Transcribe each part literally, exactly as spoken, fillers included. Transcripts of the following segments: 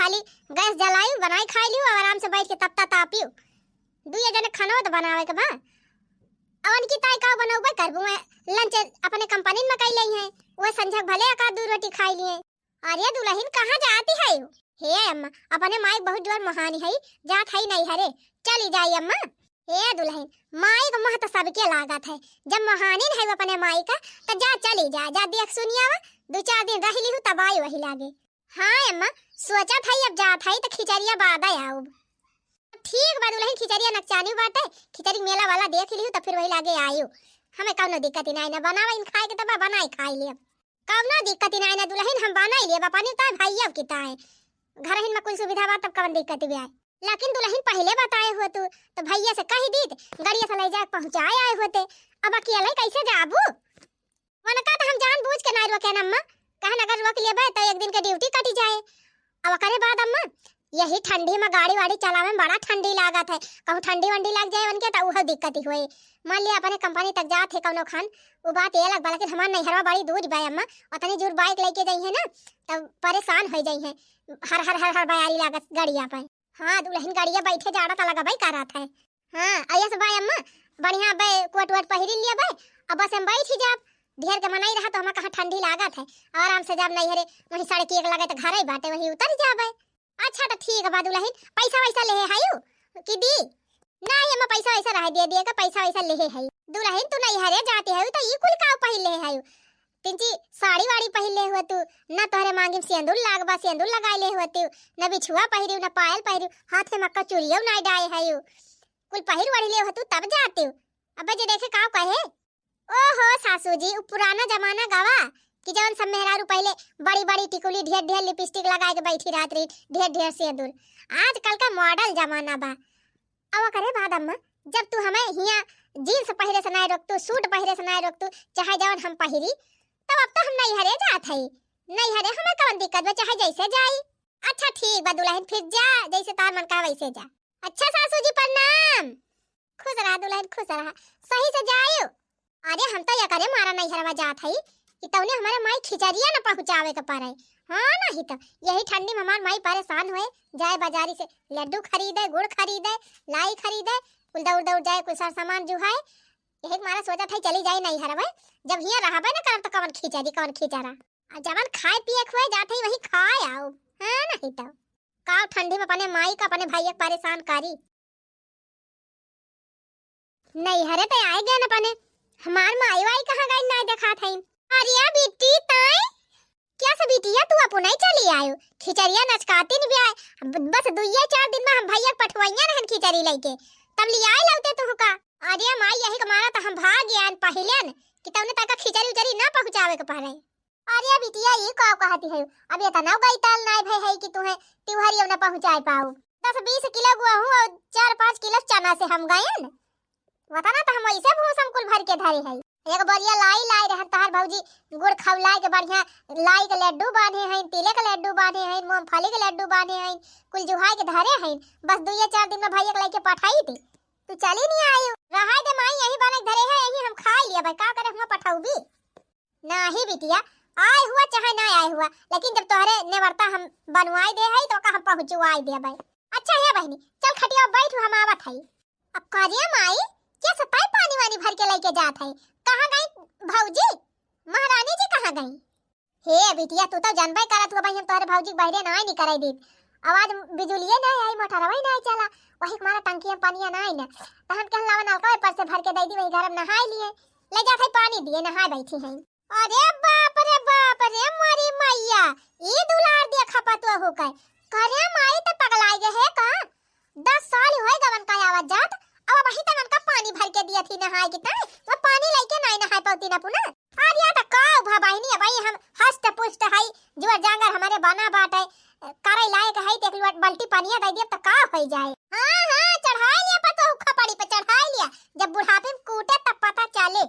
खाली गैस जलायू, बनाई खाई लियो, आराम से बैठ के तपता तापियो। दुइये जने खानो तो बनावे के बा। अब उनकी ताई का बनौबे करबू, मैं लंच अपने कंपनी में कई लेई है, वो संझक भले एक आध दू रोटी खाई लिए। अरे दुलहिन, कहाँ जाती है? हे अम्मा, अपने माई बहुत जोर मोहानी है, जात है नैहरे, चली जाई अम्मा। हे दुलहिन, माई का मोह तो सबके लागत है, जब मोहानी है वो अपने माई का, तो जा चली जा, जा देख सुनिया वा, दो चार दिन रह लिहू तब आई वही लागे। हाँ अम्मा, सोचत है अब जात है तो खिचड़िया बाद आउब। ठीक बा दुलहिन, खिचड़िया नकचानी बाटे, खिचड़ी मेला वाला देख लिहू तो फिर वही लागे आयु। हमें कौनो दिक्कत ही नहीं ना, बनावा इन खाए के तब बनाई खाई लेब। कौनो दिक्कत ही नहीं ना दुलहिन, हम बनाई लेब अपनी ताई भैया की ताई। घर हिन में कुल सुविधा बा तब कौन दिक्कत भी आए। लेकिन दुलहिन पहले बताए हो तू तो भैया से कही दीत, गड़िया से ले जाए पहुँचाए आए होते। अब अकेले कैसे जाबू? उनका तो हम जानबूझ के नाई रोके अम्मा, कहन अगर रोक लेबे तो एक दिन के ड्यूटी कटी जाए। अब ओकरे बाद अम्मा, यही ठंडी में गाड़ी वाड़ी चलावे में बड़ा ठंडी लागत है, कहूँ ठंडी वंडी लग जाए उनके तो उहो दिक्कत ही होए। मान लिया अपने कंपनी तक जात है कौनो खान, उ बात ये लग बा, लेकिन हमार नैहरवा बड़ी दूर बा अम्मा, उतनी दूर बाइक लेके जाई है ना, तब परेशान हो जाई है, हर हर हर हर बयारी लागत गड़िया पे। हाँ दुलहिन, गड़िया बैठे जाड़ा तो लगबई करत है। हाँ, अइया से बाय अम्मा, बढ़िया बे कोट वोट पहिरी लिया बे, अब बस हम बैठ ही जाब। ढेर के मनई रहा तो हमें कहाँ ठंडी लागत है, आराम से जाब नैहरे, वहीं सड़की एक लगे तो घर ही बाटे, वहीं उतर जाबे। अच्छा तो ठीक बा दुलहिन, पैसा वैसा लेहे हयू कि दी? नहीं अम्मा, पैसा वैसा रह दे दिए का, पैसा वैसा लेहे है। दुलहिन तू नैहरे जाती है तो ई कुल का पहिर लेहे हयू? तिनची साड़ी वाड़ी पहिर ले हुआ तू, ना तोहरे मांगी में सेंदूर लाग बा, सेंदूर लगाए ले हुआ तू, ना बिछुआ पहिरी, ना पायल पहिरी, हाथ में मक्का चूड़ियो ना डाए है यू। कुल पहिर ओढ़ ले हुआ तू तब जाते हो। अबे जे देखे का कहे, "ओहो सासू जी, उ पुराना जमाना गवा कि जवन सब मेहरारू पहले बड़ी बड़ी टिकुली, ढेर ढेर लिपस्टिक लगाए के बैठी रहत रही, ढेर ढेर सेंदूर। आजकल का मॉडल जमाना बा।" अब ओकरे बाद अम्मा, जब तू हमें हियाँ जींस पहिरे से नाय रोकतू, सूट पहिरे से नाय रोकतू, चाहे जवन हम पहिरी, तब अब तो हम नैहरे जात हई। नैहरे हमें कवन दिक्कत बा, चाहे जैसे जाई। अच्छा ठीक बा दुलहिन, फिर जा, जैसे तार मन का वैसे जा। अच्छा सासू जी प्रणाम। खुश रहा दुलहिन, खुश रहा, सही से जायू। अरे हम तो एकरे मारा नैहरवा जात हई कि तौने हमारे माई खिचड़िया न पहुँचावे के पड़े। हाँ नहीं तो यही ठंडी में हमार माई परेशान होए, जाए बाजारी से लड्डू खरीदे, गुड़ खरीदे, लाई खरीदे, कुल दौड़ दौड़ जाए, कुल सर सामान जुहाए। यही के मारा सोचत हई चली जाए नैहरवा, जब हियाँ रहबे न करब तो कवन खिचड़ी, कवन खिचड़ा। आ जवन खाए पिए के होए जात हई वही खाए आउब। हाँ नहीं तो का ठंडी में अपने माई का, अपने भैया के परेशान करी। नैहरे ते आए गए न अपने, हमार माई वाई कहाँ गई नाय देखात हई। अरे बिट्टी ताई, क्या से बिटिया तू अपने ही चली आयो? खिचड़िया नचकाती नहीं भी आए, ब-, बस दुइया चार दिन में हम भैया के पठवइया रहन खिचड़ी लेके, तब ले आए लौते तू का। अरे माई यही के मारा तो हम भाग गए पहिले न कि तौने तक खिचड़ी उचड़ी ना पहुँचावे के पड़े। अरे बिटिया, ई का कहती है? अब इतना गईताल नाय भय है कि तुहे तिवहरियो न पहुँचाए पाऊ। दस बीस किलो गेहूँ और चार पाँच किलो चना से हम गयन। वतना तो हम ऐसे भूसम कुल भर के धरे है। एक बोरिया लाई लाए रहन तहार भौजी, गुड़ खौलाए के बढ़िया लाई के लड्डू बांधे हैं, तिले के लड्डू बांधे हैं, मूंगफली के लड्डू बांधे हैं, कुल जुहाए के धरे हैं। बस दुइये चार दिन में भैया के लेके पठाई थी, तू चली नहीं आई। रहाई दे माई, यही बने धरे है, यही हम खाए लिया भाई, का करे हुआ पठौबी। नाही बिटिया, आए हुआ चाहे ना आए हुआ, लेकिन जब तोहरे नेवरता हम बनवाई दे हई तो का हम पहुँचवाई देबै। अच्छा हे बहिनी, चल खटिया बैठ, हम आवत हई। अब करे माई, के सताई पानी वानी भर के लेके जात है? कहाँ गई भौजी? महारानी जी कहाँ गई? हे बिटिया, तू तो जानबे करत हुआ भाई, हम तोहरे भौजी के बहरे नाय निकरे दीत। आवाज बिजुलिए नाय आई, मोटरवा ही नाय चला, वही हमारा टंकिया में पनिया नाय ना, तहन कहन लावा नलका पर से भर के दे दी, वही घर में नहाए लिए, ले जात है पानी दिए, नहाए बैठी हैं। अरे बाप रे बाप रे, मोरी मैया, ई दुलार देखा पतोहू के। करे माई त पगलाई गए है का? दस साल होए गवन का आवत जात, अब वही तवन का पानी भर के दिया थी नहाए के ताई, वो पानी लेके नाई नहाए पाती ना पुना। अरे त का भा बहिनी, अब हम हष्ट पुष्ट हई, जुआर जांगर हमारे बना बाटे, करे लायक है, एक लोट बल्टी पनिया दे दिया त का होई जाए। हाँ हाँ, चढ़ाई लिया पतोहू खपड़ी पे, चढ़ाई लिया, जब बुढ़ापे में कूटे तब पता चले।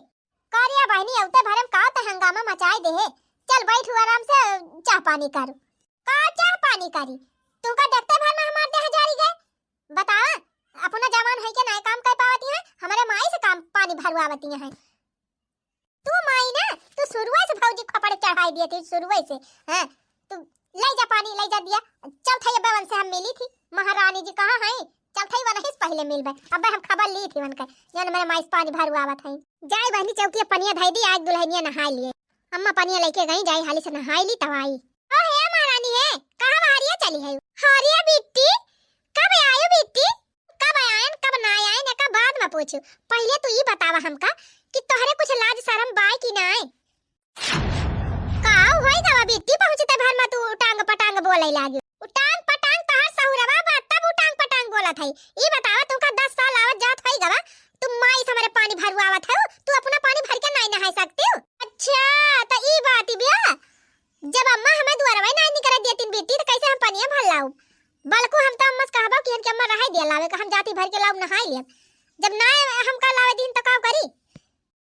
का रे बहिनी, अवते भरे में का त हंगामा मचाए दे है? चल बैठ आराम से, चाह पानी कर। का चाह पानी करी? तू का देखते भर में हमार देह जारी गए? बतावा, अपना जवान है के नाय काम कर पावती है, हमारे माई से काम पानी भरवावती है। तू माई ना, तू शुरुए से भौजी खपड़ चढ़ाई दिए थी, शुरुए से। हाँ, तू लइ जा पानी, लइ जा दिया। चलत हई अब्बे वनसे हम मिली थी। महारानी जी कहाँ हई? चलत हई वनहिस पहिले मिलबे। अब्बे हम खबर ली थी वनके, जौन हमरे माई से पानी भरवावत हई। जाई बहिनी चौकिया पनिया धइ दी, आज दुलहनिया नहाइ लिए। अम्मा पनिया लइके गई, जाई हाली से नहाइ ली तब आई। ओ हे महारानी हे, कहाँ बहरिया चली है? हरिया बिट्टी, कब आयो बिट्टी? कब आयन, कब ना आयन, एका बाद में पूछू। पहिले तू ई बतावा हमका कि तोहरे कुछ लाज शरम बाय कि नाय? काउ होई गवा बिट्टी, पहुँचते भर में तू उटांग पटांग बोले लागी। उटांग पटांग तोहर सहुरवा बा, तब उटांग पटांग बोलत हई। ई बतावा, तुमका दस साल आवत जात होई गवा, तू माई से हमरे पानी भरवावत हऊ, तू अपना पानी भर के नाई नहाई सकती हो? अच्छा, त ई बात बिया, जब अम्मा हमें दुआरवा नाई निकरे देतिन बिट्टी, त कैसे हम पनिया भर लाऊ? बलकु हम त अम्मा से कहबो कि इनके अम्मा रहे दिया लावे का, हम जाती भर के लाऊ नहाई लियब। जब ना हमका लावे दीन त का करी?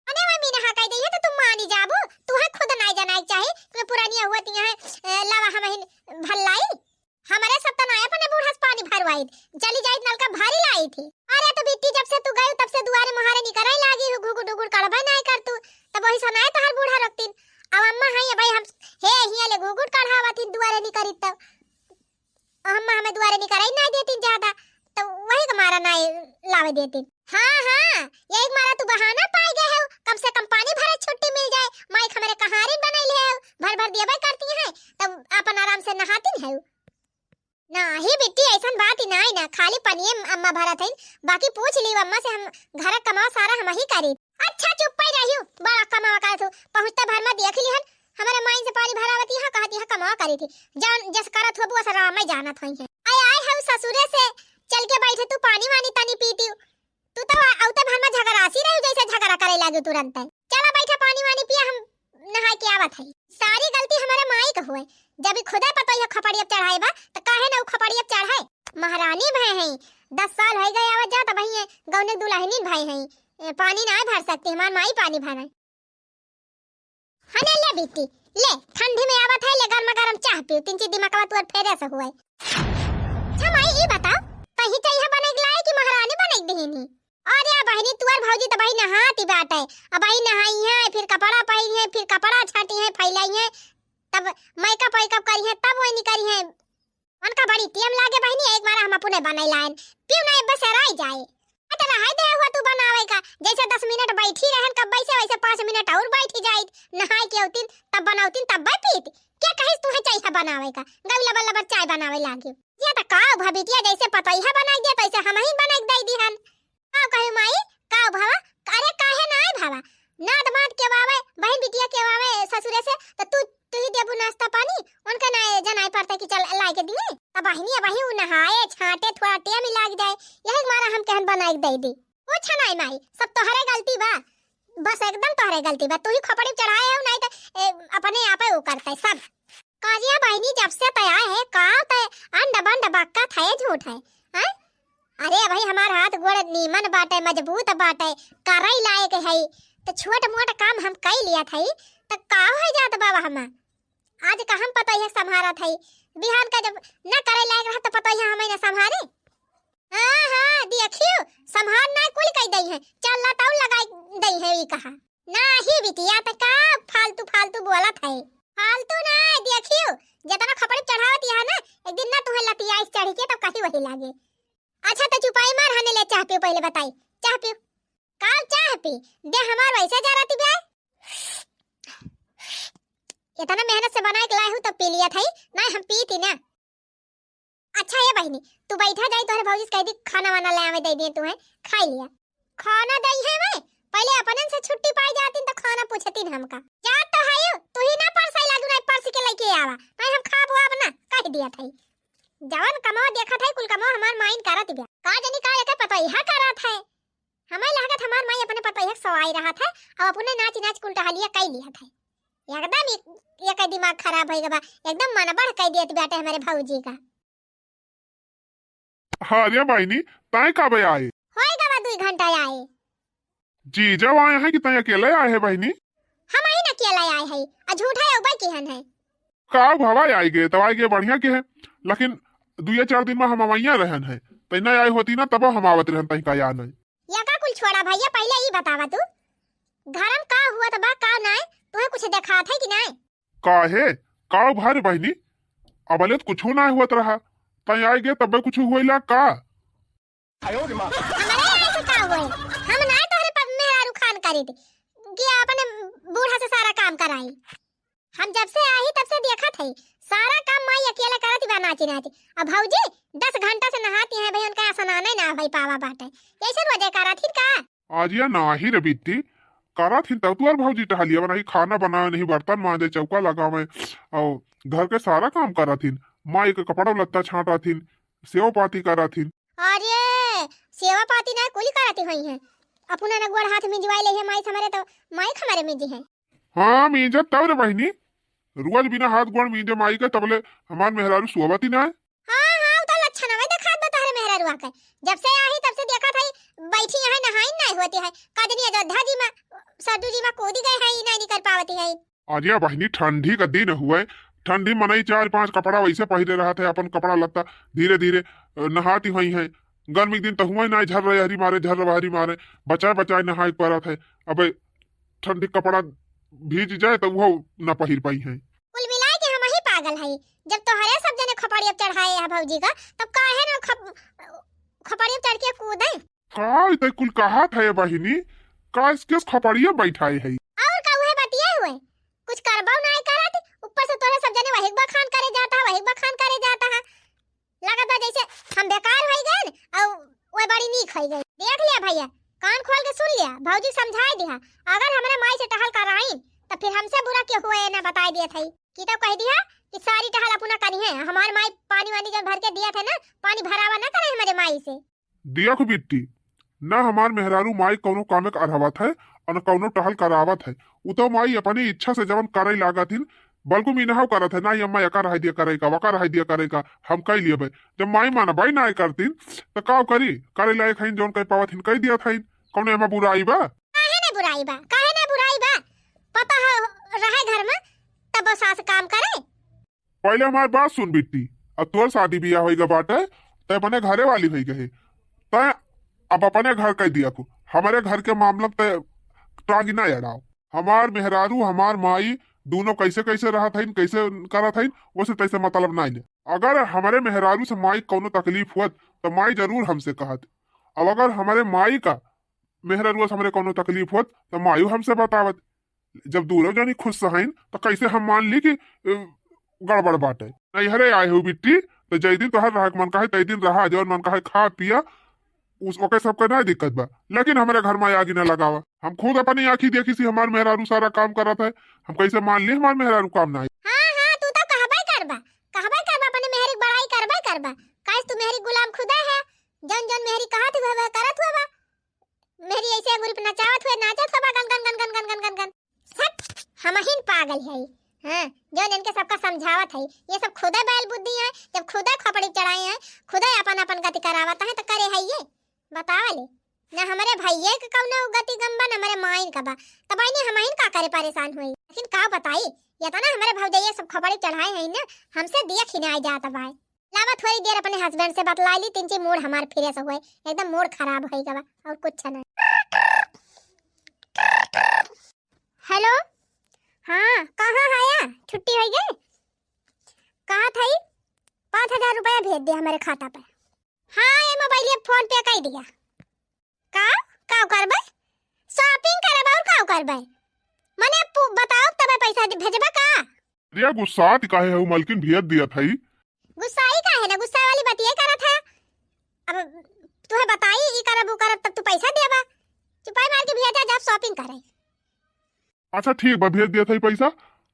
अने मम्मी ने हाँ कह दी है तो तुम मानी जाबू, तुहे खुद नाई जनाई के चाही, तुम्हें पुरानिया हुआ तिया है, ए, लावा हम ही भर लाई। हमरे सब त नाय अपने बूढ़ा से पानी भरवाई, चली जाई नलका भरी लाई थी। अरे तो बिट्टी जब से तू गई तब से दुआरे मुहारे निकरे लागी हो, घुघुर डुगुर कड़बे नाई कर तू, तब वही समय तोहर बूढ़ा रखतीन। अब अम्मा है ये भाई हम, हे हिया ले घुघुर कढ़ावा थी दुआरे निकरी तब। अम्मा हमें दुआरे निकरे ही नाई देती ज्यादा, तो वही के मारा नाई लावे देती। हाँ, हाँ, यही के मारा तू बहाना पाई गए हो, कम से कम पानी भरे छुट्टी मिल जाए, माई के हमरे कहारिन बनाई ले हो, भर भर दिया करती हैं, तब अपन आराम से नहाती है। नाही बिट्टी, ऐसन बात ही नाई ना, खाली पनिये अम्मा भरत है, बाकी पूछ ली अम्मा से, हम घर कमाओ सारा हम ही करी। अच्छा चुप ही रहियो, बड़ा कमावा करत हो। पहुँचते भर में देख लिहन, हमरे माइन से पानी भरावत यहाँ कहत यहाँ कमावा करी थी। जान जस करत हो वो सारा मैं जानत होई है। आय आय हऊ ससुरे से, चल के बैठे तू पानी वानी तनी पीती। तू तो औते भर में झगड़ासी रही जैसे झगड़ा करे लागे तुरंत। चला बैठा पानी वानी पिया, हम नहाए के आवत है। सारी गलती हमारे माई के हुए, जब ई खुदे पतोहिया खपड़िया चढ़ाए बा, त काहे ना उ खपड़िया चढ़ाए? महारानी भय है, दस साल हो गए आवत जात, अब ही गौने दुल्हनी भय है, ए, पानी ना भर सकती, हमार माई पानी भरे। हने ले बिट्टी, ले, ठंडी में आवत है, ले गरमा गरम चाह पी, तिनची दिमागवा तुअर फेरे से हुए। अच्छा माई, ई बताओ, तही चाह बनाई के लाए कि महारानी बनाई के देहिनी? अरे बहिनी, तुअर भौजी त भाई नहाती बाटे, अब भाई नहाई है, फिर कपड़ा पहिरी है, फिर कपड़ा छाटी है, फैलाई है, तब मेकअप वेकअप करी है, तब वही करी है। उनका बड़ी टेम लागे बहिनी, एक बार हम अपने बनाई लायन, पियो ना बस राई जाए। अत रहाई दे हुआ तू बनावे का, जैसे दस मिनट बैठी रहन कब वैसे, वैसे पाँच मिनट और बैठी जाइत, नहाए के अउतिन, तब बनौतिन, तब बै पीत। क्या कहिस तुहे चाय बनावे का, गौ लबर लबर चाय बनावे लागी। ये त का भबिटिया जैसे पतोहिया बनाई दे, तैसे हम ही बनाई दे दिहन। का कहे माई, का भवा? अरे काहे ना आए भवा? नाद माद के आवे, बहिन बिटिया के आवे ससुरे से, त तू, तू ही देबू नाश्ता पानी, उनका ना जनाई पड़ता कि चल लाई के दिए। त बहिनी, अब वही उ नहाए, छाटे, थोड़ा टेम ही लाग जाए, यही मारा हम कहन बनाई के दे दी। कुछ नाई माई, सब तोहरे गलती बा, बस एकदम तोहरे गलती बा, तू ही खोपड़ी चढ़ाए हो, नाई त, ए, अपने आपे उ करते सब। काजिया बहिनी जब से तय आए है, का तय अंड बंड बक्का थे झूठ है, हैं? अरे भाई, हमार हाथ गोड़ नीमन बाटे, मजबूत बाटे, करई लायक है, त छोट मोट काम हम कई लिया थई, त का हो जात बाबा हमा? आज का हम पतोहिया संभारत हई, बिहान का जब न करे लायक रहा त पतोहिया हमें न संभारे। हाँ, हाँ, देखियो, संभार ना कुल कई दई है, चल ला तऊ लगाई दई है ई कहा। नाही बिटिया, त का फालतू फालतू बोलत है? फालतू ना, देखियो, जितना खपड़ी चढ़ावत यहाँ ना, एक दिन ना तुम्हें लतियाइस चढ़ी के तब कहीं वही लागे। अच्छा त चुपाई मार, हने ले चाह पियो, पहले बताई, चाह पियो। का चाह पी? दे हमार वैसे जा रहती बे। इतना मेहनत से बनाए के लाए हूँ तब पी लिया था ही, नहीं हम पीती ना। अच्छा ए बहिनी, तू बैठा जाई, तोहरे भौजी से कह दी खाना वाना ले आवे, दे दिए तुम्हें, खाई लिया। खाना दई है मैं, पहले अपनन से छुट्टी पाई जातीन तो खाना पूछतीन हमका। जा तो है यू, तू ही ना परसाई लागू, नहीं परस के लेके आवा, नहीं हम खाब वाब ना, कह दिया था। जवन कमवा देखत है कुल कमवा हमार माइन करत बिया। का जनी का एके पतोहिया करत है, हमें लागत हमार माई अपने पतोहिया के सवाई रहत है, अब अपने नाच नाच कुल टहलिया कई लिहत है। एकदम एक, एक दिमाग खराब होई गवा, एकदम मन बढ़ कई दियत बाटे हमारे भौजी का। हाँ रे बहिनी, तय कब आए? होई गवा दुई घंटा आए। जीजा आए हैं कि तय अकेले आए हैं बहिनी? हम ही न अकेले आए हैं, आ झूठा अउबे किहन है। का भवा आए गए, तब आए गए बढ़िया के है, लेकिन दुइया चार दिन में हम अवैया रहन है, तय न आए होती ना तब हम आवत रहन, तय का याद नहीं। या का कुल छोड़ा भैया, पहले ई बतावा तू, घर में का हुआ त बा, का नाय, तुहे कुछ देखात है कि नाय? काहे? का भा रे बहिनी? अबले त कुछो ना होत रहा, तै आइ गे तब्बे कुछो होइला का? हमरे आए से का होए? हम ना तोहरे पद मेहरारू खान करी थी कि अपने बूढ़ा से सारा काम कराई। हम जब से आई तब से देखत है, सारा काम माई अकेले करत बा नाची नाची। अब भौजी दस घंटा से नहाती हैं भाई, उनका स्नाने ना भई पावा बाटे, कैसे रोजे करत ही का? आज या नाही रे बिट्टी, करत ही तब तुअर भौजी टहलिया बनाई, खाना बनावे नहीं, बर्तन मांजे, चौका लगावे और घर के सारा काम करत ही, माई के कपड़ा लत्ता छांटत ही, सेवा पाती करत ही। अरे सेवा पाती ना कुल करत ही होई है, अपना ना गोड़ हाथ मिंजवाई ले है माई से हमरे तो, माई के हमरे मिंजी है। हाँ, मींजत तब रे बहिनी, रोज बिना हाथ गोड़ मींजे माई के, तबले हमार मेहरारू सोवत ही ना है। हाँ, हाँ, उ तो लक्षण हवे देखात बा तोहरे मेहरारुआ के। जब से आही तब से देखत है, बैठी यहाँ नहाई नहीं होती है। कदनी अयोध्या जी में, सरजू जी में कूदी गए हैं, ई नहीं निकल पावती है। अरे बहिनी, ठंडी का दिन हुए, ठंडी मनई चार पांच कपड़ा वैसे पहिरे रहत है, अपन कपड़ा लत्ता धीरे धीरे, अ, नहाती हुई है। गर्मी के दिन तो हुए ना, झर रहरी मारे, झर रहरी मारे, बचाए बचाए नहाए पड़त है। अबे ठंडी कपड़ा भीज जाए तो वो ना पहिर पाई है। कुल मिलाए के हम ही पागल है, जब तोहरे सब जने खोपड़िया चढ़ाए है भौजी का, तब काहे ना खप-, खोपड़िया चढ़ के कूदे? का इतै कुल कहत है बहिनी? का इसके खोपड़िया बैठाए है? और का उहे बतिये हुए? कुछ करबो नाय करत, ऊपर से तोहरे सब जने वही बखान करे जाता है, वही बखान करे जाता है। लगत बा जैसे हम बेकार होई गए और वो बड़ी नीक होई गए। देख लिया भैया, कान खोल के सुन लिया, भौजी समझाए दिया, अगर हमरे माई से टहल कराइन तो फिर हमसे बुरा क्यों हुए ना बताए दिया था कि तो कह दिया कि सारी टहल अपना करी है, हमार माई पानी वानी जब भर के दिया था ना, पानी भरावा ना करे हमारे माई से। देखो बिट्टी, ना हमार मेहरारू माई कौनो कामे का अरहवत है और न कौनो टहल करावत है। उ तो माई अपनी इच्छा से जवन करे लागत हिन, बल्कु मीनहाव करत है, "ना ये अम्मा एका रह दिया करे का, वका रह दिया करे का, हम कई लिए भाई।" जब माई माना भाई ना करतीन, तो का करी? करे लायक है जौन कह पावत हिन, कह दिया था। कौनो एमा बुराई बा? काहे ना बुराई बा? काहे ना बुराई बा? पता है रहे घर में, तब सास काम करे। पहले हमार बात सुन बिट्टी, अब तोर शादी बियाह होई गा बाटे, तै अपने घरे वाली होई गए, तै अब अपने घर कह दिया को, हमारे घर के मामला तै टांगी ना अड़ाओ। हमार मेहरारू, हमार माई, दोनों कैसे कैसे रहत हईन, कैसे करत हईन, ओसे तैसे मतलब नाई ले। अगर हमारे मेहरारू से माई कौनो तकलीफ होत, तो माई जरूर हमसे कहत। अब अगर हमारे माई का मेहरारू से हमरे कौनो तकलीफ होत, तो मायू हमसे बतावत। जब दोनों जनी खुश हईन, तो कैसे हम मान ली कि, अ, गड़बड़ बाटे? नैहरे आए हो बिट्टी, तो जै दिन तोहर रहे के मन कहे, तै दिन रहा, जौन मन कहे खा पिया, उस ओके सबके ना दिक्कत बा, लेकिन हमारे घर में आगी ना लगावा। हम खुद अपनी आँखी देखी सी हमार मेहरारू सारा काम करत है, हम कैसे मान ली हमार मेहरारू काम ना आई? हाँ, हाँ, तू तो कहबे करबा, कहबे करबा, अपने मेहरी के बड़ाई करबे करबा। काहे तू मेहरी गुलाम खुदा है, जौन जौन मेहरी कहत हुआ वह करत हुआ बा। मेहरी ऐसे अंगूरी पे नचावत हुए नाचत हुआ बा, गन गन गन गन गन गन गन गन। सट, हमहिन पागल है। हाँ, जौन इनके सबका समझावत है, ये सब खुदे बैल बुद्धि है। जब खुदे खोपड़ी चढ़ाए हैं, खुदे अपन अपन गति करावत है, तो करे है ये? बतावा ले। ना हमारे भैये के कौनो गति गम बा, ना हमारे माइन का बा। तब आइने हमहिन का करे परेशान हुई। लेकिन का बताई, ये तो ना हमारे भौजैया सब खोपड़ी चढ़ाए हैं ना, हमसे दिया खिनाए जात बाय। लावा थोड़ी देर अपने husband से बतला ली, तिनची mood हमार फिरे से हुए, एकदम mood खराब होई गवा और कुछ नहीं। Hello, हाँ, कहाँ हया? छुट्टी होई गई? कहा था ई? पाँच हजार रुपया भेज दे हमारे खाता पे। हाँ, ये mobile पे PhonePe कर दिया। का? का करबे? Shopping करबे और का करबे? मने पु-, बताओ तबे पैसा दे-, भेजबे का? अरे गुस्सात काहे हो मलकिन, भेज दिया था ई। गुस्साई काहे ना, गुस्सा वाली बतिये करत है। अब तुहे बताई, ई करब, ऊ करब, तब तू पैसा देबा। चुपाई मार के भेजा, जाब shopping करे। अच्छा ठीक बा, भेज दिया था ई पैसा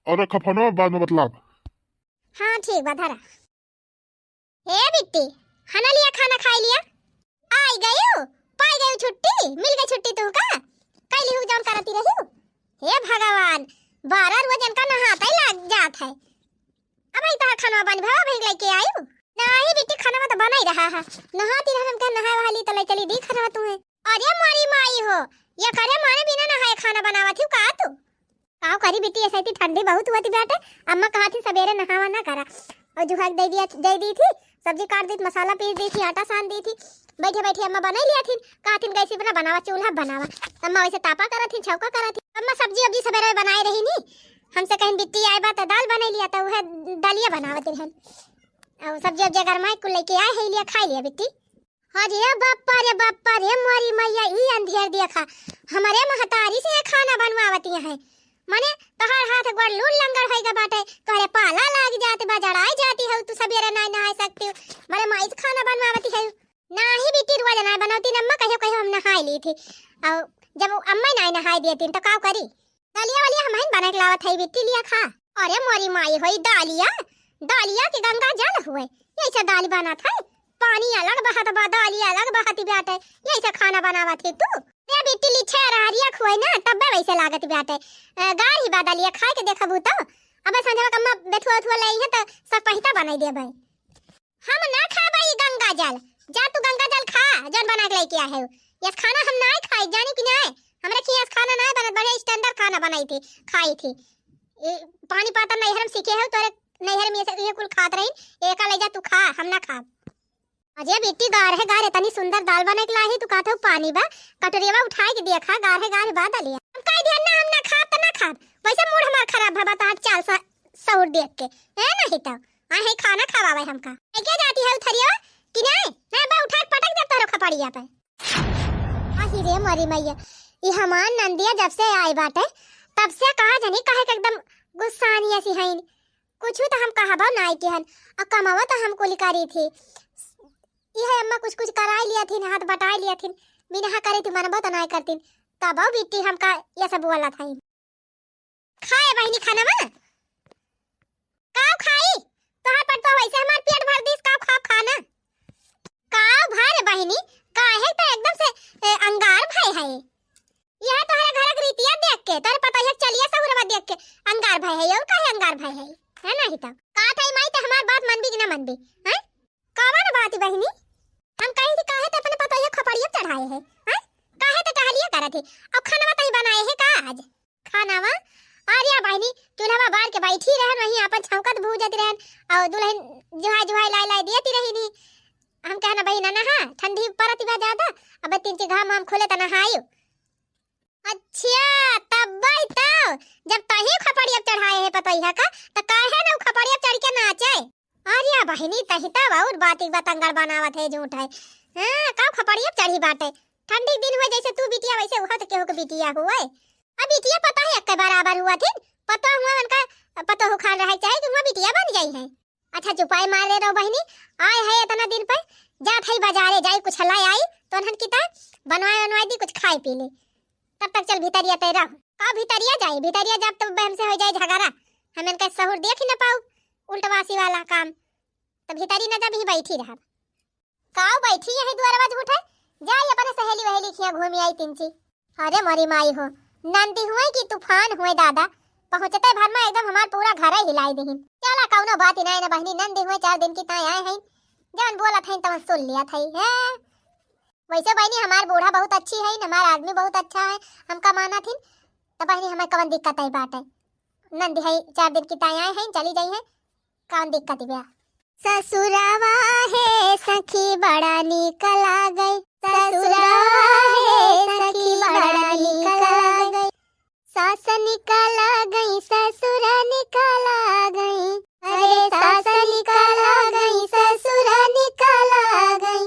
और रखा फोनवा, बाद में बतलाब। हाँ ठीक बा, धरा। हे बिट्टी, हना लिया खाना खाई लिया। आई गयू, पाई गयू छुट्टी, मिल गई छुट्टी तुहका। कैली हूँ जौन करती रही। हे भगवान, बारह रोज इनका नहाता ही लाग जात है। अब आई तहार खानवा बन भवा बहिन लेके आयू। नाही बिट्टी, खानवा तो बना ही रहा है। नहाती रहन के नहाए वाली तो ले चली दी खानवा तुम्हें। अरे मोरी माई हो, ये करे मारे बिना नहाए खाना बनावत ही का तू? काव करी बिट्टी, ऐसे इतनी ठंडी बहुत हुआ थी बेटे। अम्मा कहा थी सवेरे नहावा ना करा। और जुहा दे दिया, दे दी थी, सब्जी काट दी थी, मसाला पीस दी थी, आटा सान दी थी। बैठे बैठे अम्मा बना लिया थी, कहा थी गैस पे ना बनावा, चूल्हा बनावा। अम्मा वैसे तापा करा थी, छौका करा थी। अम्मा सब्जी वब्जी सवेरे बनाए रही नी, हमसे कहीं बिट्टी आए बा तो दाल बना लिया, तो वह दाल ये बनावत रहन। और सब्जी उब्जी गरमाए कुल लेके आए है, लिया खाई लिया बिट्टी। हाँ जी, ए बाप्पा रे बाप्पा रे, मोरी मैया, ई अंधेर देखा, हमरे महतारी से खाना बनवावती है। मने तोहार हाथ गोड़ लूल लंगड़ होइगा बाटे, तोहरे पाला लाग जात बा, जड़ाई जाती है, तू सबेरे नाई नहाए सकती हो, मने माई से खाना बनवावती है। नाही बिट्टी, रोज नाई बनौती, अम्मा कहियो कहियो हम नहाई ली थी, और जब अम्मा नाई नहाई देती तो का करी? दलिया वलिया हमहिन बना के लावत है बिट्टी, लिया खा। अरे मोरी माई होई दालिया, दालिया के गंगा जल हुए, यही से दाल बनत है। पानी अलग बहत बा, दाली अलग बहत बाटे, यही से खाना बनावत है तू। ए बिट्टी, लिच्छे रहरिया खुए ना, तब्बे वैसे लागत बाटे। अ, गाढ़ी बा दलिया, खाए के देखबू तो। अबे संझवा कम्मा बेथुआ उथुआ ले है तो सब पहिता बनाई देबे। हम ना खाबा ई गंगा जल। जा तू गंगा जल खा, जौन बना के लेके आए हो। यस खाना हम ना खाई, जानी कि ना? हमरे खियाँ खाना ना बनत, बढ़िया standard खाना बनाई थी, खाई थी। ए, पानी पाता नैहर में सीखे हो, तोरे नैहर में ये सब, ये कुल खात रही, एका ले जा तू खा, हम ना खाब। अजय बिट्टी, गार है गार, इतनी सुंदर दाल बना के लाही, तू कहत हो पानी बा, कटोरिया उठाए के देखा, गार है गार बा दलिया। हम कह दिया ना, हम ना खाब त ना खाब, वैसे मूड हमार खराब भा, बता चाल सा, सहूर देख के, है नहीं तो। आए है खाना खवावे हमका। ए, के जाती है उथरिया? कि नहीं? नहीं बा, उठा के पटक दे तोरो खपड़िया पे। आही रे मोरी मैया, ई हमार नंदिया जब से आई बाटे, तब से कहा जनी काहे के एकदम गुस्सानी ऐसी हईन। कुछ तो हम कहबो नाई किहन, और कमावा तो हम कुली करी थी। ई है अम्मा कुछ कुछ कराई लिया थी, हाथ बटाई लिया थी, बिना करे थी मनबो तो नाई करतीन। तबो बिट्टी हमका ये सब बोला था। खाए बहिनी खाना मा? काव खाई? तोहार पर तो वैसे हमार पेट भर दिस, काव खाब खाना? काव भर बहिनी, काहे तो एकदम से, ए, अंगार भय है। यह तोहरे घर के रीतिया देख के, तोहरे पतोहिया के चलिया सहुरवा देख के अंगार भय है, और काहे अंगार भय है? है नहीं तो? का ठई माई ते हमार बात मनबी कि ना मनबी? हैं? कवन बात बहिनी? हम कही थी काहे ते अपने पतोहिया खपड़िया चढ़ाए है? हैं? काहे ते टहलिया करत है? अब खाना तही बनाए है का आज? खानावा? अरे बहिनी, चूल्हा बार के बैठी रहन, वहीं आपन छौंकत भूजत रहन, और दुल्हन जुहाई जुहाई लाई लाई देती रही नी। हम कहना बहिना ना, हाँ, ठंडी परत बा ज्यादा, अब तीन ची घाम हम खुले त नहायु। अच्छा, तब भाई तब, जब तही खपड़िया चढ़ाए है पतोहिया का, त काहे ना उ खपड़िया चढ़ के नाचे? अरे बहिनी, तही तब और बात एक बात अंगड़ बनावत है, झूठ है। हाँ, का खपड़िया चढ़ी बाटे? ठंडी दिन हुए जैसे तू बिटिया वैसे उहा तो केहू के बिटिया हुए। अब बिटिया पता है एक बराबर हुआ थी, पता हुआ उनका पतोहू खान रहे चाहे कि हुआ बिटिया बन जाई है। अच्छा चुपाई मारे रहो बहिनी, आए है इतना दिन पे, जात है बाजारे जाई कुछ लाई आई, तो उन्हन की ता बनवाए बनवाए दी कुछ खाए पी ले। तब तक चल भीतरिया तय रहो। का भीतरिया जाई? भीतरिया जब तो हमसे हो जाए झगड़ा, हम इनका सहूर देख ही ना पाऊ, उल्टवासी वाला काम। तो भीतरी न जब ही बैठी रहब। काऊ बैठी यही दुआरवा झूठे? जाई अपने सहेली वहेली खिया घूमी आई तिनची। अरे मोरी माई हो, नंदी हुए कि तूफान हुए दादा, पहुँचते भर में एकदम हमार पूरा घर हिलाई दिहिन। चला कौनो बात ही नाई ना बहिनी, नंदी हुए चार दिन की ताई आए हैं, जवन बोलत हैं तवन सुन लिया था। हैं? वैसे बहिनी हमार बूढ़ा बहुत अच्छी है, हमार आदमी बहुत अच्छा है, हमका माना थिन, तो बहिनी हमें कवन दिक्कत है बाटे? नंदी है चार दिन की ताई आए हैं, चली जाई है, कौन दिक्कत बा? ससुरवा हे सखी बड़ा नीक लागै, ससुरवा हे सखी बड़ा नीक लागै। सास नीक लागै, ससुर नीक लागै, अरे सास नीक लागै, ससुर नीक लागै।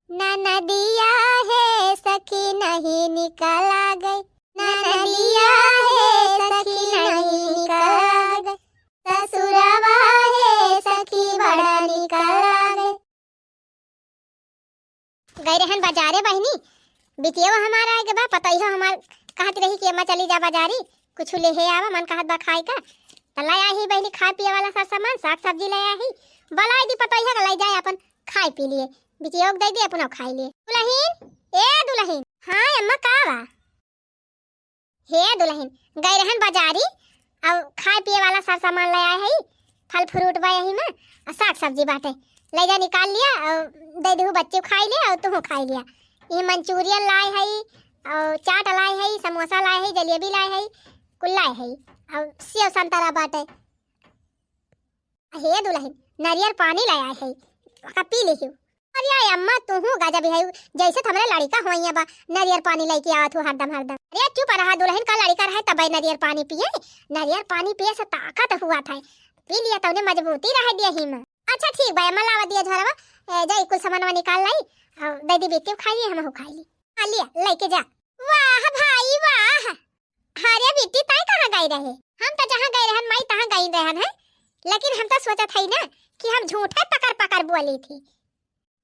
ननदिया हे सखी नहीं नीक लागै, ननदिया हे सखी नहीं नीक लागै, ससुरवा हे सखी बड़ा नीक लागै। गई रहन बाजारे बहिनी, बिटिया हमार आए के बा, पतोहियो हमार कहत रही कि अम्मा चली जा बाजारी, कुछ ले हे आवा, मन कहत बा खाए का। त ले आई बहिनी खाए पिए वाला सब सामान, साग सब्जी ले आई, बोलाई दी पतोहिया के ले जाए अपन खाए पी लिए, बिटिया के दे दे अपना खाए लिए। दुलहिन, ए दुलहिन। हाँ अम्मा का बा? हे दुलहिन, गई रहन बाजारी, अब खाए पिए वाला सब सामान ले आए हई, फल फ्रूट बा यही में, और साग सब्जी बाटे, ले जा निकाल लिया और दे देहु बच्चे खाई ले और तुहू खाई लिया। ये मंचूरियन लाए हई और चाट लाए हई, समोसा लाए हई, जलेबी लाए हई, कुल लाए हई और सेव संतरा बाटे। हे दुलहिन, नरियर पानी ले आए हई, का पी लिहु। अरे अम्मा, तुहू गजब है, जैसे तो हमरे लड़िका होइया बा, नरियर पानी लेके आवत हूँ हरदम हरदम। अरे चुप रहा दुलहिन, का लड़िका रहे तबे नरियर पानी पिए, नरियर पानी पिए से ताकत हुआ था। पी लिया, तौने मजबूती रहे दिया ही में। अच्छा ठीक बा, अम्मा लावा दिया झोरवा, ए, जाई कुल सामानवा निकाल लाई, और दे दी बिट्टी खाई ली, हमहू खाई ली। हाँ, लिया, लेके जा। वाह भाई वाह। अरे बिट्टी, ताई कहाँ गई रहे? हम तो जहाँ गए रहन माई, तहाँ गई रहन है, लेकिन हम तो सोचत हई ना कि हम झूठे पकड़ पकड़ बोली थी।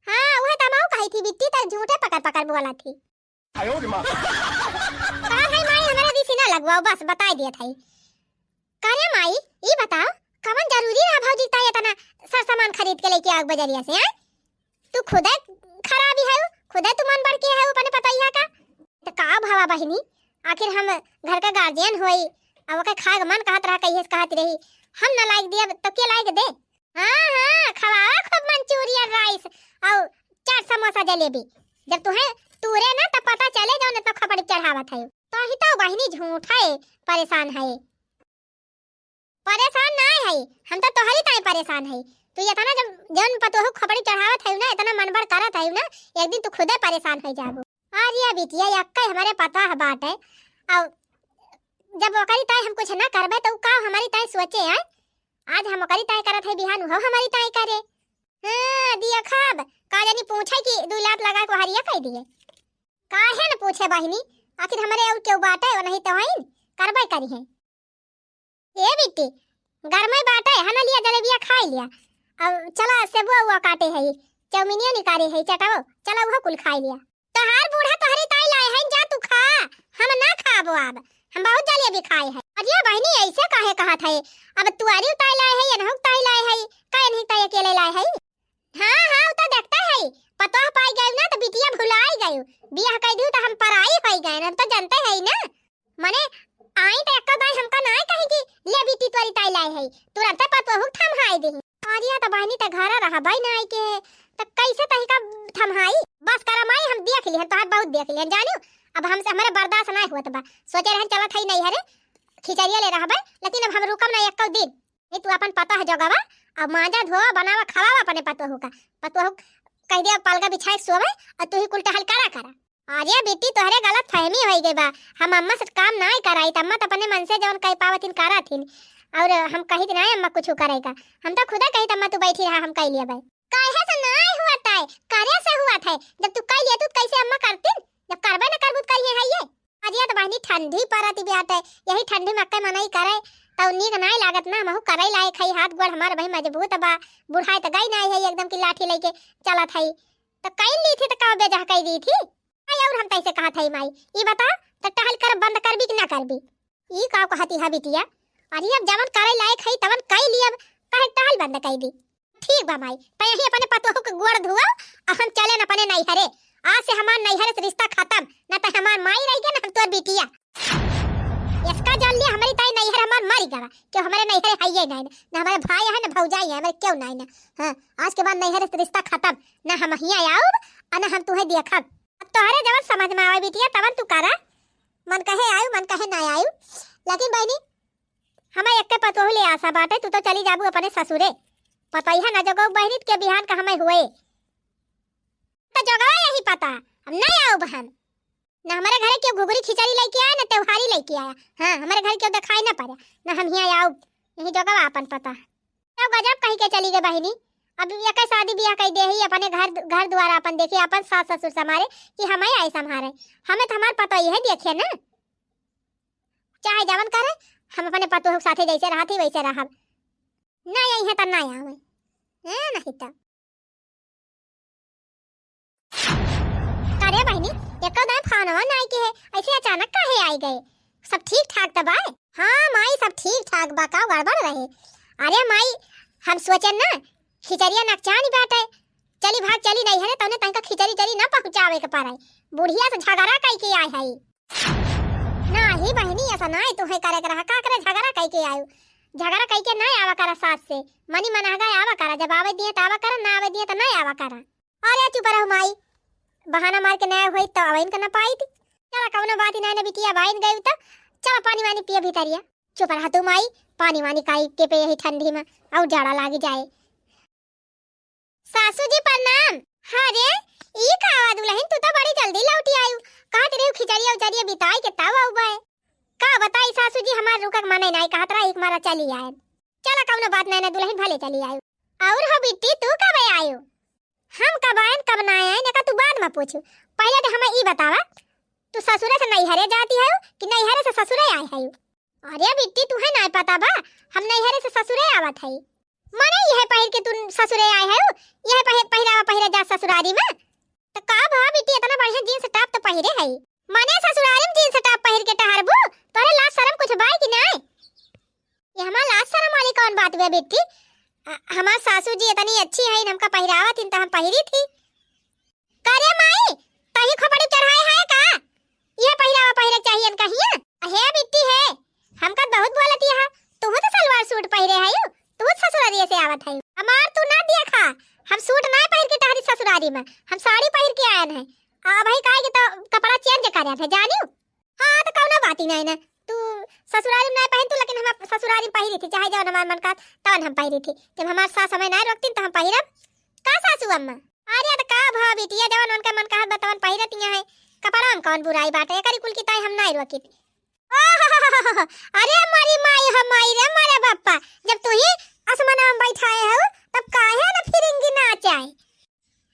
हाँ, वह तो हम कही थी, बिट्टी तो झूठे पकड़ पकड़ बोला थी। आयो रे माँ। का है माई, हमारे दिसी ना लगवाओ, बस बताई दिया था। करे माई, ई बताओ, कवन जरूरी रहा भौजी ताई इतना सर सामान खरीद के लेके आग बजरिया से, हैं? तू खुदे खराबी है, खुदे तू मन बढ़ के है अपने पतोहिया का। तो का भवा बहिनी, आखिर हम घर का गार्जियन होई, अब ओके खाए के मन कहत रहा, कहिए से कहत रही, हम ना लाइक दिया तो के लाइक दे? हाँ, हाँ, खवावा खूब मंचूरियन राइस और चाट समोसा जलेबी। जब तुहे तूरे ना तो पता चले जौन इतना खपड़ी चढ़ावत है। तो ही तो बहिनी झूठ है, परेशान है। परेशान ना है, हम तो तोहरी ताई परेशान है। तू इतना जब जौन पतोहू खपड़ी चढ़ावत है ना, इतना मनबड़ करत है ना, एक दिन तू खुदे परेशान हो जाबू। अरे बिटिया, यक्के हमारे पता है बाटे। और जब ओकरी ताई हम कुछ ना करबे तो उ का हमारी ताई सोचे है? आज हम ओकरी ताई करत है, बिहान उहो हमारी ताई करे। हाँ, दिया खाब, का जानी पूछे कि दू लात लगा के हरिया कह दिए। काहे न पूछे बहिनी, आखिर हमारे और केहू बाटे, वो नहीं तो हईन, करबे करी है। ए बिट्टी, गरमे बाटे, है ना, लिया जलेबिया खाई लिया। अब चला सेबुआ उआ काटे है, चाउमीनिया निकाले है, चटाओ, चला उहो कुल खाई लिया। तोहार बूढ़ा तोहरी ताई लाए हैं, जा तू खा, हम ना खाबो अब, हम बहुत जलेबी खाए हैं। अरे बहिनी, ऐसे काहे कहत है? अब तुआरी ताई लाए है, एनहु ताई लाए है, का एनही ताई अकेले लाए है? हाँ, हाँ, उ तो देखते है, पतोह पाई गए ना तो बिटिया भुलाई गए, बियाह कर दियो तो हम पराई हो गए, हम तो जानते है ना। मने आई तो एक्का दाई हमका ना कही कि ले बिट्टी तोरी ताई लाए है, तुरंते पतोहू थमहाई देही। अरे तो बहिनी ते घरा रहा भाई ना आई के, तो कैसे तही का थमहाई? बस करा माई, हम देख लिहन, तोहार बहुत देख लिहन जानियो। अब हमसे हमारे बर्दाश्त ना होत बा, सोचे रहन चलत है नहीं हरे खिचड़िया ले रहा भाई, लेकिन अब हम रुकम ना एक्को दिन। नहीं तू अपन पतोह जोगावा, अब मांजा धोवा, बनावा, खवावा अपने पतोहू का। पतोहू कह दिया पलगा बिछाए सोवे, और तू ही कुल टहल करा करा। अरे बिट्टी, तोहरे गलत फहमी होई गई बा। हम अम्मा से काम नाय कराई, त अम्मा त अपने मन से जवन कह पावत हिन, करत हिन। और हम कहित नाय अम्मा कुछ करे का। हम तो खुदा कहित अम्मा तू बैठी रहा, हम कह लिया भाई। काहे से नाय हुआ ताय, करे से हुआ था। जब तू कह लिया तू कैसे अम्मा करतिन? जब करबे न करबू त करिए है ये। अरे त बहिनी ठंडी परत बाटे, यही ठंडी में अक्के मनई करे, त नीक नाय लागत ना, महू करे लायक है, हाथ गोड़ हमार भाई मजबूत बा, बुढ़ाए त गई नाय है एकदम की लाठी लेके चलत है। त कई ली थी त का बेजा कई दी थी? आई और हम तैसे कहत हई माई, ई बता, त टहल करब बंद करबी कि ना करबी? ई का कहती है बिटिया? अरे अब जवन करे लायक है तवन कई ली, अब काहे टहल बंद कई दी? ठीक बा माई, त यही अपने पतोहू के गोड़ धुआ, अब हम चले न अपने नैहरे। आज से हमार नैहरे से रिश्ता खत्म, न त हमार माई रह गया न हम तोर बिटिया। इसका जान लिया हमारी ताई नैहर हमार मर गवा, क्यों हमारे नैहरे है ये नहीं ना, न हमारे भाई है न भौजाई है, हमारे क्यों नहीं ना। हाँ, आज के बाद नैहरे से रिश्ता खत्म, न हम हियाँ आउब, आ न हम तुहे देखब। अब तोहरे जवन समझ में आवे बिटिया, तवन तू करा। मन कहे आयु, मन कहे ना आयु। लेकिन बहिनी, हमें एक्के पतोहू ले आशा बाटे, तू तो चली जाबू अपने ससुरे। पतोहिया ना जगो बहिनी के बिहान का हमें हुए। तो जगवा यही पता, हम नहीं आउब हम। ना हमारे घरे क्यों घुघरी खिचड़ी लेके आया, ना त्योहारी लेके आया। हाँ, हमारे घर क्यों दिखाई ना पड़े, ना हम हियाँ आउब। यही जगवा अपन पता। तब गजब कही के चली गई बहिनी। अब एके शादी बियाह कई दे ही, अपने घर, घर द्वारा अपन देखी, अपन सास ससुर संभारे कि हमें आई संभारे। हमें तो हमार पतोही है देखे ना, चाहे जवन करे, हम अपने पतोह के साथे जैसे रहत ही वैसे रहब। ना आई है त ना आवे। ए, नहीं त। अरे बहिनी, एको दाई फोनवा नाई के है, ऐसे अचानक काहे आई गए? सब ठीक ठाक त बा? हाँ माई, सब ठीक ठाक बा, का गड़बड़ रहे? अरे माई, हम सोचन ना, खिचड़िया नकचानी बाटे, चली भाग चली नैहरे, तौने तनिका खिचड़ी चड़ी ना पहुँचावे के पड़े, बुढ़िया से झगड़ा कई के आए है। नाही बहिनी, ऐसा नाही तुहे करे के रहा, का करे झगड़ा कई के आयु? झगड़ा कई के ना आवा करा सास से, मनी मनहगा आवा करा, जब आवे दिए त आवा करा, ना आवे दिए त ना आवा करा। अरे चुप रहो माई, बहाना मार के ना होई त अब इनका ना पाई थी। चला कौनो बात ही ना, ना बिटिया बाइन गई त चला पानी वानी पिए भीतरिया। चुप रहा तू माई, पानी वानी काई के पे यही ठंडी में और जाड़ा लागी जाए। सासू जी प्रणाम। अरे ई का आवा दुल्हन, तू तो बड़ी जल्दी लौटी आयु, कहत रही खिचड़िया उचड़िया बिताई के तब आऊ बे। का बताई सासू जी, हमार रुकक मने नाही कहत रहा, एक मारा चली आए। चला, कउनो बात नाहीं ना दुलहिन, भले चली आयु। अउर हो बिट्टी, तू कब आयु? हम कब आयन, कब नाहीं आयन, एका तू बाद मा पूछू। पहिले तो हमें ई बतावा, तू ससुरे से नैहरे जाती हयू कि नैहरे से ससुरे आए हयू? अरे बिट्टी, तुहे नाहीं पता बा, हम नैहरे से ससुरे आवत हई। मने यह पहिर के तू ससुरे आए हयू, यह पहिर, पहिरावा पहिरे जा ससुरारी मा? त का भा बिट्टी, एतना बढ़िया jeans top तो पहिरे हई। मने ससुरारी मा jeans top पहिर के टहरबू? तोहरे लाज सरम कुछ बाय कि नाहीं? ये हमार लाज सरम वाली कउन बात बे बिट्टी? अ, हमार सासू जी एतनी अच्छी हईन, हमका पहिरावत हीन त हम पहिरी थी। का रे माई, तही खोपड़ी चढ़ाए है का? ये पहिरावा पहिरे चाहिए इनका हिया? अहे बिट्टी है, हमका बहुत बोलत यहा, तुहू तो सलवार suit पहिरे हयू, तुहू तो ससुरारिये से आवत हयू। हमार तू ना देखा, हम suit ना पहिर के टहरी ससुरारी मा, हम साड़ी पहिर के आयन है। अबही काहे के तो कपड़ा change करे थे, जानियो? हाँ, तो कउनो बात ही नाहीं ना। तू ससुरारी मा नाहीं पहिन तू, लेकिन हम ससुरारी मा पहिरी थी, चाहे जवन हमार मन कहत, तवन हम पहिरी थी। जब हमार सास हमें नाहीं रोकतीन, तो हम पहिरब। का सासू अम्मा? अरे, तो का भा बिटिया, जवन उनका मन कहत बा, तवन पहिरत ही है। कपड़ा मा कउन बुराई बाटे, एकरी कुल की ताई हम नाहीं रोकी थी। ओह, अरे मोरी माई हो माई रे, मोरे बापा, जब तू ही आसमाना मा बैठाए हो, तब काहे ना फिरिंगी नाच आए?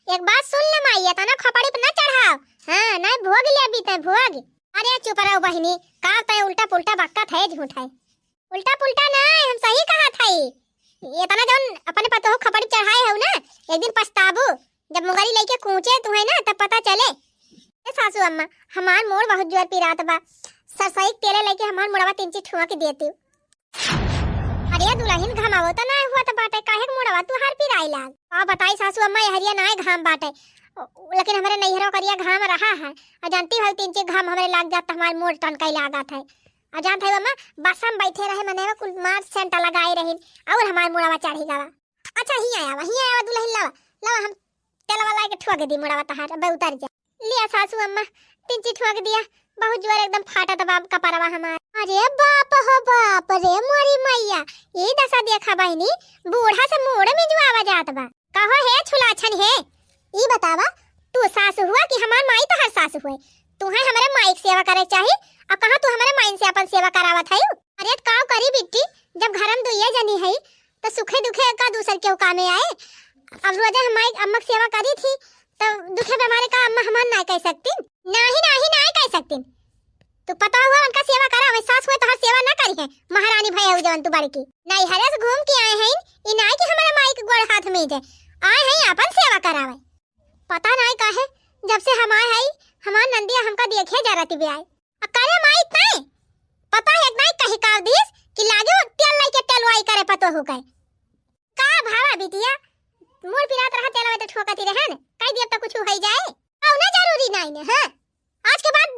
एक बात सुन ले माई, एतना खोपड़ी पे ना चढ़ाव। हाँ, नाहीं भोग ले अभी तय भोग। अरे चुप रहो बहिनी, का तय उल्टा पुल्टा बक्कत है, झूठ है। उल्टा पुल्टा नाहीं, हम सही कहत हई। एतना जउन अपने पतोह खोपड़ी चढ़ाए हो ना, एक दिन पछताबू। जब मुंगरी लइके कूचे तुहे ना, तब पता चले। ए सासू अम्मा, हमार मूड़ बहुत जोर पिरात बा। सरसई के तेले लइके हमार मुड़वा तीन चीज ठुआ के देती। अरे दुलहिन, घमावो त नाय हुआ त बाटे, काहे के मुड़वा तुहार पिराई लाग? का बताई सासू अम्मा, एहरिया नाय घाम बाटे, लेकिन हमरे नैहरो करिया घाम रहा है। और जानती हो, तीन चीज घाम हमरे लाग जात, हमार मूड़ टनकाई लागत है। और जानत है अम्मा, बस हम बैठे रहे, मने वो कुल मार सेंटा लगाए रहिन, और हमार मुड़वा चढ़ी गवा। अच्छा, हियाँ आवा, हियाँ आवा दुलहिन, लावा, लावा, हम तेलवा लाइके ठुआ के दी मुड़वा तहार, अबे उतर जा। लिया सासू अम्मा, तिनची ठुआ के दिया, बहुत जोर एकदम फाटत बा कपरवा हमार। अरे बाप हो बाप रे मोरी मैया, ई दशा देखा बहिनी, बूढ़ा से मूड़ मिजुआवा जात बा। कहो हे छुलाछन हे, ई बतावा, तू सास हुआ कि हमार माई तोहार सास हुए? तुहे हमरे माई के सेवा करे के चाही, और कहाँ तू हमरे माई से अपन सेवा करावत है? अरे त काव करी बिट्टी, जब घर में दुइये जनी है, त सुखे दुखे का दूसर केहू कामे आए? अब रोजे हम माई अम्मा के सेवा करी थी, त दुखे बेमारे का अम्मा हमार नाय कह सकतीन? नाही, नाही, नाय कह सकतीन। तू पता हुआ उनका सेवा करा, वही सास हुए तोहार सेवा ना करी है, महारानी भय हो जवन तू बड़की। नैहरे से घूम के आए हैं, ई नाय कि हमारे माई के गोड़ हाथ में दे, आए हैं अपन सेवा करावे। पता नाय काहे, जब से हम आए हैं, हमार नंदिया हमका देखे जरती बे आए। आ करे माई तैं? पता है नाय कही काव दिस कि लागे वो तेल लइके तेलवाई करे पतोहू के। का भावा बिटिया, मूड़ पिरात रहा तेलवा तो ठोकती रहन, कह दिया तो कुछ हो जाए। कौनो जरूरी नाय ने, हाँ? आज के बाद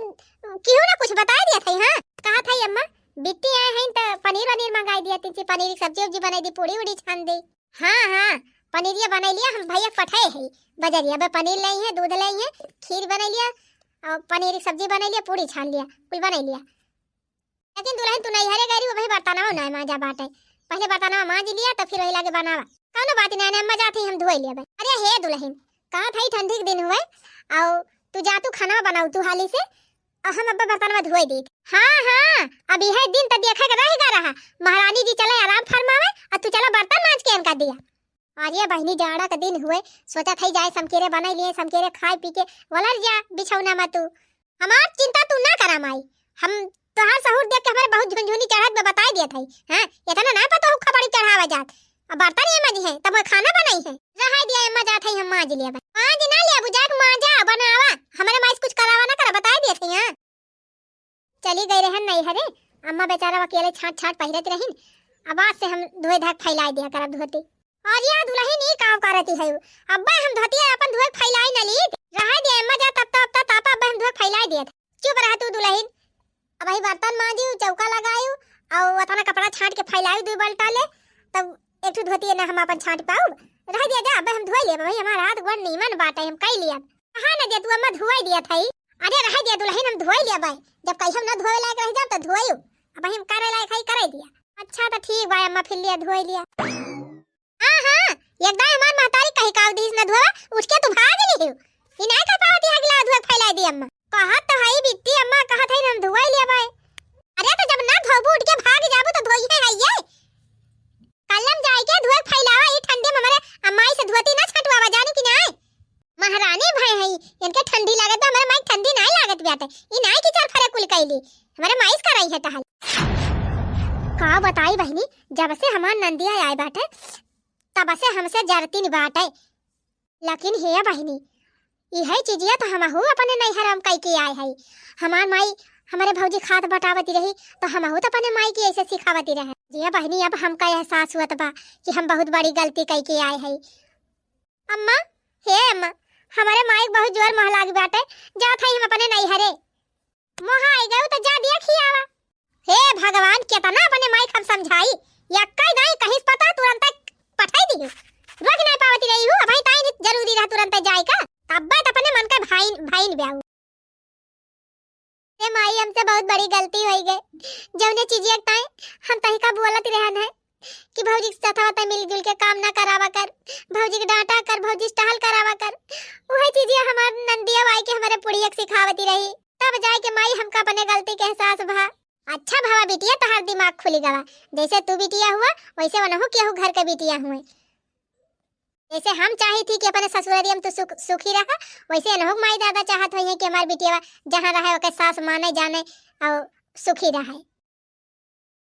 केहू ना कुछ बताए दिया था, हाँ? कहा था अम्मा, बिट्टी आए हैं तो पनीर वनीर मंगाई दिया, तिनची पनीर की सब्जी उब्जी बनाई दी, पूड़ी उड़ी छान दे। हाँ, हाँ, पनीरिया बनाई लिया, हम भैया पठाए है बजरिया, बे पनीर लाई है, दूध लाई है, खीर बनाई लिया, और पनीर की सब्जी बनाई लिया, पूड़ी छान लिया, कुल बनाई लिया। लेकिन दुलहिन तू नैहरे गई रही, वही बर्तनवा ना मांजा बाटे। पहले बर्तनवा मांज लिया, तब फिर वही लागे बनावा। कौनो बात नहीं, अम्मा जाती हम धोई लिया भाई। अरे हे दुलहिन, कहा था ठंडी के दिन हुए, आओ तू जा, तू खाना बनाऊ तू हाली से, और हम अब्बे बर्तनवा धोई दी। हाँ, हाँ, अब यह दिन तो देखे के रह गा रहा। महारानी जी चले आराम फरमावे, और तू चला बर्तन मांज के इनका दिया। अरे बहिनी, जाड़ा के दिन हुए, सोचा था जाए समकेरे बनाई लिए, समकेरे खाए पी के वलर जा बिछौना में तू। हमार चिंता तू ना करा माई, हम तोहार सहूर देख के हमारे बहुत झुनझुनी चढ़त बा, बताई दिया था। हाँ, इतना ना पता हो खबड़ी चढ़ावा जात। अब बर्तन ये मांजी है, तब वो खाना बनाई है। रहाई दिया, अम्मा जात है, हम मांज लिया बा। मांज ना लिया, बुझा के मांजा, बनावा। हमारे माई से कुछ करावा ना करा, बताई दिया था। हाँ। चली गई रहन नैहरे, अम्मा बेचारा अकेले छाट छाट पहिरत रहिन। अब आज से हम धोए धाक फैलाई दिया करब धोती। अरे दुलहिन, ई काम करती है? अब्बे हम धोतिया अपन धोए फैलाई न लीत। रहे दे अम्मा जा, तब तब तब तापा अब्बे हम धोए फैलाई देत। चुप रह तू दुलहिन। अबही बर्तन मांजी, चौका लगायू, और अतना कपड़ा छाट के फैलाई दू बल्टा ले, तब एक ठो धोती ना हम अपन छाट पाऊब। रह दिया जा, अब्बे हम धोए लेब, अबही हमार हाथ गोड़ नीमन बाटे, हम कई लिया। कहा न दे तू अम्मा धोए दिया था। अरे रह दिया दुलहिन, हम धोए लिया भाई, जब कहीं हम ना धोए लायक रह जाब तो धोयू, अबही हम करे लायक है, करे दिया। अच्छा तो ठीक बा अम्मा, फिर लिया धोए लिया। हाँ हाँ, एकदम हमार महतारी कही काव दीस न धोवा, उठ के तू भाग लिहिउ। ई नाय कह पावत है अगला धोए फैलाई दी अम्मा। कहत तो हई बिट्टी अम्मा, कहत है हम धोए लिया भाई। अरे तो जब ना धोबू उठ के भाग जाबू तो धोई है, है ये। कल्लम जाइके धोए फैलावा, ई ठंडी में हमरे माई से धोती ना छटवावा, जानी कि नाय? महारानी भय हई, इनके ठंडी लागत बा, हमरे माई ठंडी नाय लागत बाटे। ई नाय कि चरफरे कुल कैली, हमरे माई से करई है टहल। का बताई बहिनी, जब से हमार नंदिया आए बाटे, तब से हमसे जरती न बाटे। लेकिन हे बहिनी, इहे चीजिया तो हमहू अपने नैहर हम कई के आए हई। हमार माई हमरे भौजी खात बटावती रही, तो हमहू तो अपने माई के ऐसे सिखावती रहे। जे बहिनी, अब हमका एहसास हुअत बा कि हम बहुत बड़ी गलती कई के आए हई। अम्मा, हे अम्मा, हमरे माई के बहुत जोर मोह लागी बाटे, जात हई हम अपने नैहरे। मोह आई गयो तो जा दिया खियावा। हे भगवान, केतना अपने माई के हम समझाई, यक्का नाई कहीं पता, तुरंत पठाई दी। रोक नहीं पावती रही हूँ, अबही ताई जरूरी रहा तुरंत जाए का, तब्बे तो अपने मन का भाई, भाई ब्याहू। हे माई, हमसे बहुत बड़ी गलती होई गई, जौने चीजिया के ताई हम तहिका बोलत रहन है कि भौजी के साथ मिलजुल के काम ना करावा कर, भौजी के डांटा कर, भौजी से टहल करावा कर। वही चीजिया हमार नंदिया माई के हमरे पुड़िया के सिखावती रही। तब जाए के माई हमका अपने गलती के एहसास भा। अच्छा भवा बिटिया, तोहार दिमाग खुली गवा। जैसे तू बिटिया हुआ, वैसे वनहु केहू घर के बिटिया हुए। जैसे हम चाही थी कि अपने ससुररिया में तू सुख, सुखी रहा, वैसे एनहु के माई दादा चाहत होइहे कि हमार बिटिया जहाँ रहे, ओके सास माने जाने और सुखी रहे।